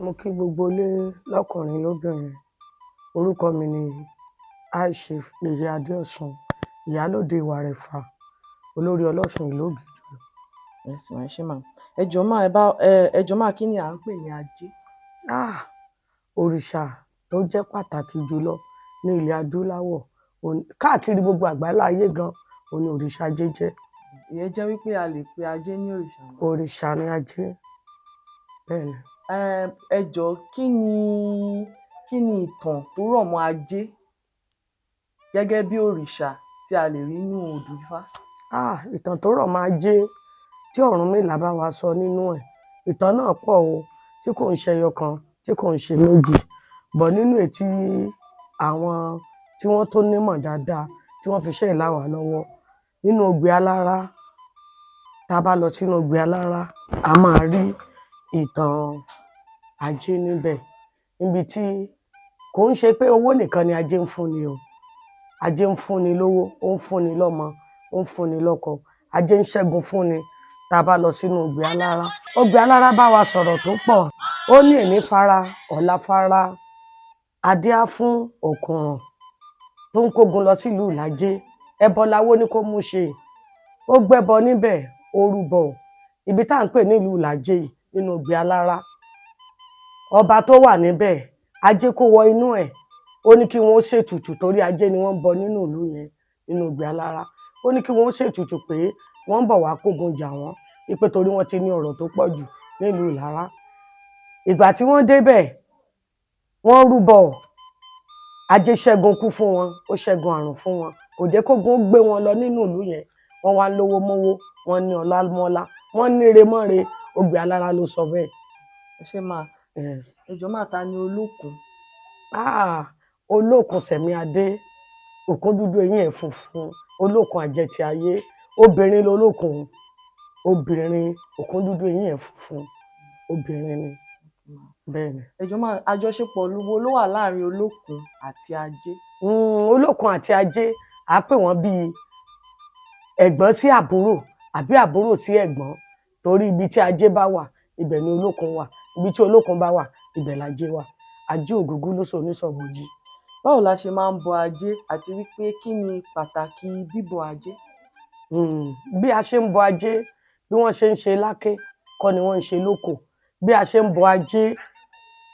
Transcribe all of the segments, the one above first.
Mo kí gbogbo ilé lọ́kùnrin lóbìnrin. Orúkọ mi ni High Chief Yèyé Adéọ̀sùn, Ìyálóde Ìwàrẹ̀fà, olórí Ọlọ́ṣun ìlú Ògìjò. Yes ma, ẹ ṣé ma. Ẹ jọ̀ọ́ mà, ẹ bá ẹ jọ̀ọ́ mà, kí ni à ń pè ní ajé? Ah, òrìṣà tó jẹ́ pàtàkì jùlọ ní ilẹ̀ adúláwọ̀, káàkiri gbogbo àgbáńlá ayé gan, òun ni òrìṣà ajé jẹ́. Ìyẹn jẹ́ wípé a lè pe ajé ní òrìṣà mà? Òrìṣà ni ajé, bẹ́ẹ̀ ni. Ẹ jọ̀ọ́, kí ni ìtàn tó rọ̀ mọ́ ajé gẹ́gẹ́ bí òrìṣà tí a lè rí nínú odù Ifá? Ah, ìtàn tó rọ̀ mọ́ ajé tí Ọ̀rúnmìlà bá wa sọ nínú ẹ̀, ìtàn náà pọ̀ o, tí kò ń ṣe ẹyọ kan, tí kò ń ṣe méjì. But nínú èyí tí àwọn tí wọ́n tó nímọ̀ dáadáa tí wọ́n fi iṣẹ́ yìí lá wa lọ́wọ́, nínú Ogbè Alárá, tá a bá lọ sínú Ogbè Alárá, a máa rí ìtàn ajé níbẹ̀. Níbi tí kò ń ṣe pé owó nìkan ni ajé ń fúnni o. Ajé ń fúnni lówó, ó ń fúnni lọ́mọ, ó ń fúnni lọ́kọ. Ajé ń ṣẹ́gun fúnni. Tá a bá lọ sínú Ogbè Alárá, Ogbè Alárá bá wa sọ̀rọ̀ tó pọ̀. Ó ní èní fara, ọ̀la fara, adíá fún òkùnrùn tó ń kógun lọ sílùú Ìlàjé. Ẹbọ lawó ní kó mú ṣe. Ó gbẹ́bọ níbẹ̀, ó rúbọ. Ibi tá à ń pè nílùú Ìlàjé yìí nínú Ogbè Alárá, ọba tó wà níbẹ̀, ajé kó wọ inú ẹ̀. Ó ní kí wọ́n ó ṣètùtù torí ajé ni wọ́n ń bọ nínú ìlú yẹn nínú Ogbè Alárá. Ó ní kí wọ́n ó ṣètùtù pé wọ́n ń bọ̀ wá kógun jà wọ́n, wípé torí wọ́n ti ní ọrọ̀ tó pọ̀ jù nílùú Ìlará. Ìgbà tí wọ́n débẹ̀, wọ́n rúbọ, ajé ṣẹ́gun kú fún wọn, ó ṣẹ́gun àrùn fún wọn, kò jẹ́ kógun ó gbé wọn lọ nínú ìlú yẹn. Wọ́n wá ń lówó mówó, wọ́n ní ọlá mọ́lá, wọ́n níre mọ́re. Ogbè Alárá ló sọ bẹ́ẹ̀. Ẹ ṣé mà. Yes. Ẹ jọ̀ọ́ mà, ta ni Olókun? Ah, Olókun Sẹ̀mí Adé, òkun dúdú eyín ẹ̀ funfun, Olókun àjẹtì ayé. Obìnrin lolókun, obìnrin, òkun dúdú eyín ẹ̀ funfun, obìnrin ni, bẹ́ẹ̀ ni. Ẹ jọ̀ọ́ mà, àjọṣepọ̀ wo ló wà láàrin Olókun àti ajé? Olókun àti ajé, à á pè wọ́n bíi ẹ̀gbọ́n sí àbúrò àbí àbúrò sí ẹ̀gbọ́n, torí ibi tí ajé bá wà, ibẹ̀ ni Olókun wà. Ibi tí Olókun bá wà, ibẹ̀ lajé wà. Ajé ògúngún ló sọ onísọ̀bòjì. Báwo la ṣe máa ń bọ ajé, àti wípé kí ni pàtàkì bíbọ ajé? Bí a ṣe ń bọ ajé, bí wọ́n ṣe ń ṣe láké kọ́ ni wọ́n ń ṣe lóko. Bí a ṣe ń bọ ajé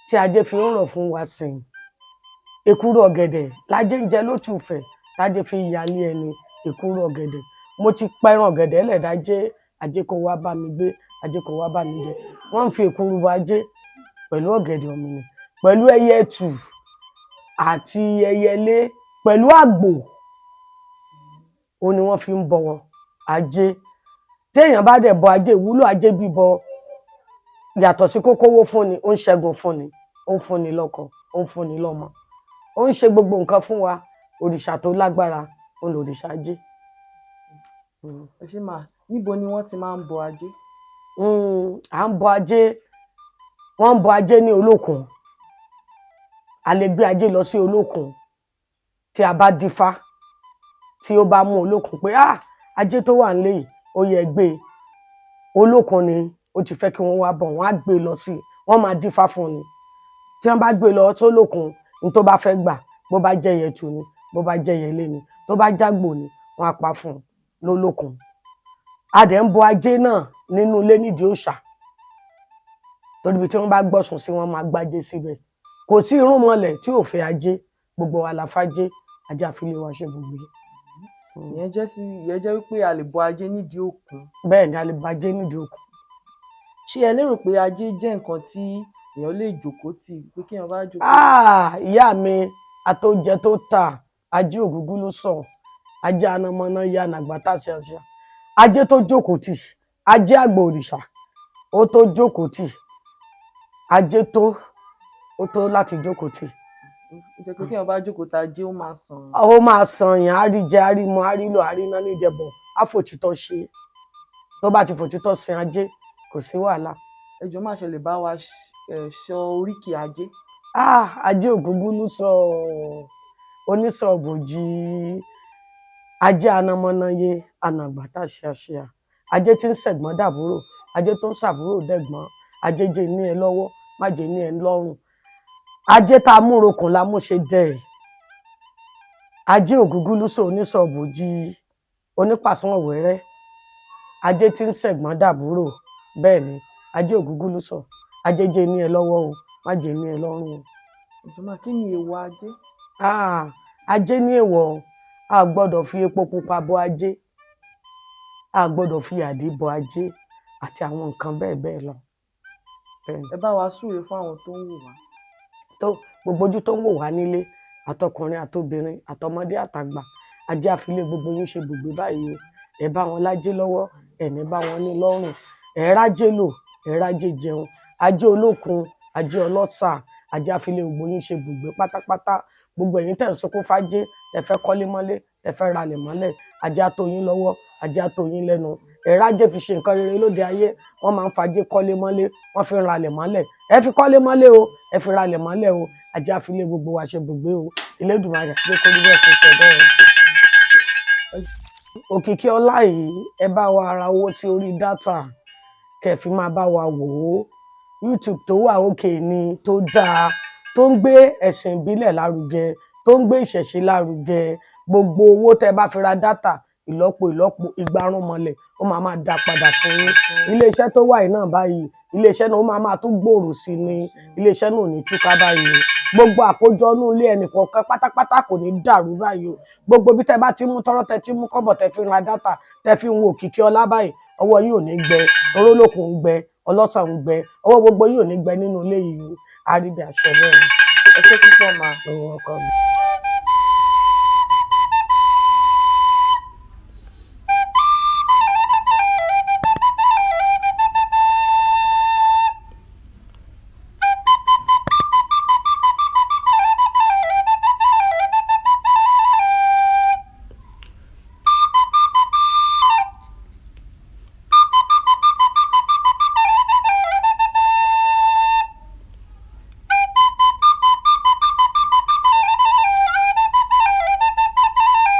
tí ajé fi ń rọ̀ fún wa sìn, èkuru ọ̀gẹ̀dẹ̀ lájé ń jẹ lótùfẹ̀, tájé fi ń yalé ẹni. Èkuru ọ̀gẹ̀dẹ̀, mo ti pẹran ọ̀gẹ̀dẹ̀ lẹ̀ dájé, ajé kó wá bá mi gbé, ajé kó wá bá mi jẹ. Wọ́n ń fi èkuru bọ ajé pẹ̀lú ọ̀gẹ̀dẹ̀ ọ̀mìnì, pẹ̀lú ẹyẹ ẹtù àti ẹyẹlé, pẹ̀lú àgbò. Òun ni wọ́n fi ń bọ ajé. Téèyàn bá dẹ̀ bọ ajé, ìwúlò ajé bíbọ yàtọ̀ sí kókówó fúnni, ó ń ṣẹ́gun fúnni, ó ń fúnni lọ́kọ, ó ń fúnni lọ́mọ, ó ń ṣe gbogbo nǹkan fún wa. Òrìṣà tó lágbára òun lòrìṣà ajé. Ẹ ṣé mà. Níbo ni wọ́n ti máa ń bọ ajé? À ń bọ ajé, wọ́n ń bọ ajé ní Olókun. A lè gbé ajé lọ sí Olókun tí a bá dífá, tí ó bá mú Olókun pé, ah, ajé tó wà nílé yìí, ó yẹ gbé e. Olókun ni ó ti fẹ́ kí wọ́n wá bọ̀, wọ́n á gbé e lọ sí i, wọ́n máa dífá fún ni. Tí wọ́n bá gbé e lọ sólókun, ní tó bá fẹ́ gbà, bó bá jẹ́ ẹyẹtù ni, bó bá jẹ́ ẹyẹlé ni, tó bá jágbò ni, wọ́n á pa fún un lólókun. A dẹ̀ ń bọ ajé náà nínú ilé nídìí òòṣà, torí ibi tí wọ́n bá gbọ́sùn sí, wọ́n máa gbájé síbẹ̀. Kò sí irúnmọlẹ̀ tí ò fẹ́ ajé. Gbogbo wa la fájé. Ajé àfilé wa ṣe gbogbo. Ìyẹn jẹ́ wípé a lè bọ ajé nídìí òkun? Bẹ́ẹ̀ ni, a lè bọ ajé nídìí òkun. Ṣé ẹ lérò pé ajé jẹ́ nǹkan tí èèyàn lè jókòó tì, pé kéèyàn bá jókòó? Ah, ìyá mi, àtòjẹ tó tà, ajé ògúngún ló sọ, ajé anamọ́ná ya nàgbàtà ṣíaṣíà, ajé tó jókòó tì, ajé àgbò òrìṣà, ó tó jókòó tì. Ajé tó, ó tó láti jókòó tì. Ó jẹ́ pé téèyàn bá jókòó ta ajé, ó máa sàn. Ó máa sàn yàn, á rí jẹ, á rí mu, á rí lò, á rí ná níjẹbọ, á fòtítọ́ ṣe. Tó bá ti fòtítọ́ sin ajé, kò sí wàhálà. Ẹ jọ̀ọ́, má ṣe lè bá wa sọ oríkì ajé? Ah, ajé ògúngún ló sọ, onísọ̀bòjì, ajé anamọ́náyé anàgbàtà ṣíaṣíà, ajé tí ń ṣẹ̀gbọ́n dàbúrò, ajé tó ń ṣàbúrò dẹ̀gbọ́n, ajé jẹ́ ní ẹ lọ́wọ́. Má jẹ́ ní ẹ lọ́rùn. Ajé tá a múrokùn la mú ṣe dẹ̀. Ajé ògúngúlùsọ oníṣọ̀bùjì onípàṣán wẹ́rẹ́, ajé tí ń ṣẹ̀gbọ́n dàbúrò. Bẹ́ẹ̀ ni, ajé ògúngúlùsọ, ajé jẹ́ ní ẹ lọ́wọ́ o, má jẹ́ ní ẹ lọ́rùn o. Ẹ jọ̀ọ́ mà, kí ni èèwọ̀ ajé? Ah, ajé ní èèwọ̀. A gbọ́dọ̀ fi epo pupa bọ ajé, a gbọ́dọ̀ fi àdí bọ ajé àti àwọn nǹkan bẹ́ẹ̀ bẹ́ẹ̀ lọ. Bẹ́ẹ̀ ni. Ẹ bá wa súre fún àwọn tó ń wò wá. Tó gbogbo ojú tó ń wò wá nílé, àtọkùnrin àtobìnrin àtọmọdé àtàgbà, ajé àfilé gbogbo yín ṣe bùgbé báyìí o. Ẹ bá wọn lájé lọ́wọ́, ẹ ní bá wọn ní lọ́rùn. Ẹ rájé lò, ẹ rájé jẹun. Ajé olókun, ajé ọlọ́sà, ajé àfilé gbogbo yín ṣe bùgbé pátápátá. Gbogbo ẹ̀yin tẹ́ ń sunkún fájé, tẹ́ fẹ́ kọ́lé mọ́lé, tẹ́ fẹ́ ralẹ̀ mọ́lẹ̀, ajé á tó yín lọ́wọ́, ajé á tó yín lẹ́nu. Ẹ rájé fi ṣe nǹkan rere lóde ayé. Wọ́n máa ń fajé kọ́lé mọ́lé, wọ́n fi ń ralẹ̀ mọ́lẹ̀. Ẹ fi kọ́lé mọ́lé o, ẹ fi ralẹ̀ mọ́lẹ̀ o. Ajé àfilé gbogbo wa ṣe bùgbé o. Elédùmarè jẹ́ kó rí bẹ́ẹ̀, kó ṣe bẹ́ẹ̀. Òkìkí ọlá yìí, ẹ bá wa ra owó sí orí data kẹ́ fi máa bá wa wò ó. YouTube tó wà òkè ni, tó dáa, tó ń gbé ẹ̀sìn ìbílẹ̀ lárugẹ, tó ń gbé ìṣẹ̀ṣe lárugẹ. Gbogbo owó tẹ́ bá fi ra data, ìlọ́po ìlọ́po ìgbárùn mọ́lẹ̀ ó máa máa dá padà fún yín. Iléeṣẹ́ tó wà yìí náà báyìí, iléeṣẹ́ náà ó máa máa tún gbòòrò sí ni. Iléeṣẹ́ náà ò ní túká báyìí o. Gbogbo àkójọ inú ilé ẹnìkọ̀ọ̀kan pátápátá kò ní dàrú báyìí o. Gbogbo bí tẹ́ bá ti mú tọ́rọ́, tẹ́ ti mú kọ́bọ̀, tẹ́ fi ń ra data, tẹ́ fi ń wo Òkìkí Ọlá báyìí, ọwọ́ yín ò ní gbẹ. Orólòkun ń gbẹ, ọlọ́sàn ń gbẹ, ọwọ́ gbogbo yín ò ní gbẹ nínú ilé yìí o. Àríbi àṣẹ bẹ́ẹ̀. Ẹ ṣé púpọ̀ mà. Lọ́wọ́ ọkọ mi.